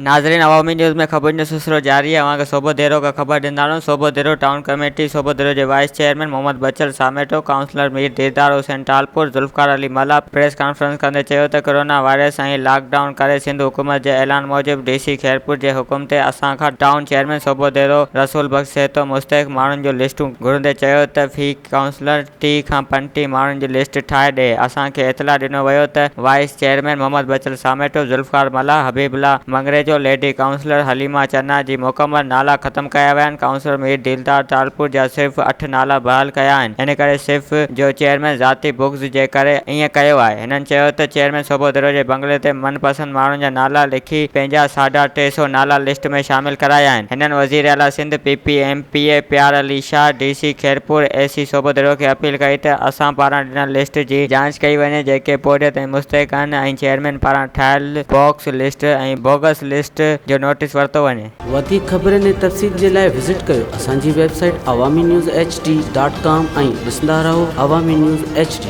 ناظرين عوامي نيوز ۾ خبرن جو سلسلو جاري آهي اوهان کي صوبو ديرو کان خبر ڏيندا هلون صوبو ديرو ٽائون ڪميٽي صوبو ديرو جي vice chairman Muhammad Bachal Sameto councillor Mir Dildar Hussain Talpur Zulfiqar Ali Mallah press conference ڪندي چيو ته ڪرونا وائرس ۽ لاڪ ڊائون ڪري سنڌ حڪومت جي اعلان موجب ڊي سي خيرپور جي حڪم تي اسان کان ٽائون چيئرمين صوبو ديرو رسول بخش سهتو مستحق ماڻهن جون لسٽون گهرندي چيو ته في ڪائونسلر 30 کان 35 ماڻهن جي لسٽ ٺاهي ڏي، اسان کي اطلاع ڏنو ويو ته vice chairman Muhammad Bachal Sameto, Zulfiqar Mallah, Habib Ullah Mangrejo, lady councillor Haleema Channa جي مڪمل نالا ختم ڪيا ويا آهن، ڪائونسلر مير دلدار ٽالپور جا صرف اٺ نالا بحال ڪيا آهن، ان ڪري صرف جو چيئرمين ذاتي بغض جي ڪري ائين ڪيو آهي، هنن چيو ته چيئرمين صوبوديرو جي بنگلي تي من پسند ماڻهن جا نالا لکي پنهنجا ساڍا ٽي سئو نالا لسٽ ۾ شامل ڪرايا آهن، هنن وزيراعليٰ Sindh, P P M P A Pyar Ali Shah, D C Khairpur, A C Sobhodero کي اپيل ڪئي ته اسان پاران ڏنل لسٽ جي جاچ ڪئي وڃي جيڪي پورهيت ۽ مستحق آهن ۽ چيئرمين پاران ٺاهيل باڪس لسٽ ۽ بوگس لسٽ جو نوٽيس ورتو وڃي. وڌيڪ خبرن ۽ تفصيل جي لاء وزٽ ڪيو اسان جي website Awami news H D dot com ۽ ڏسندا رهو عوامي نيوز ايڇ ڊي.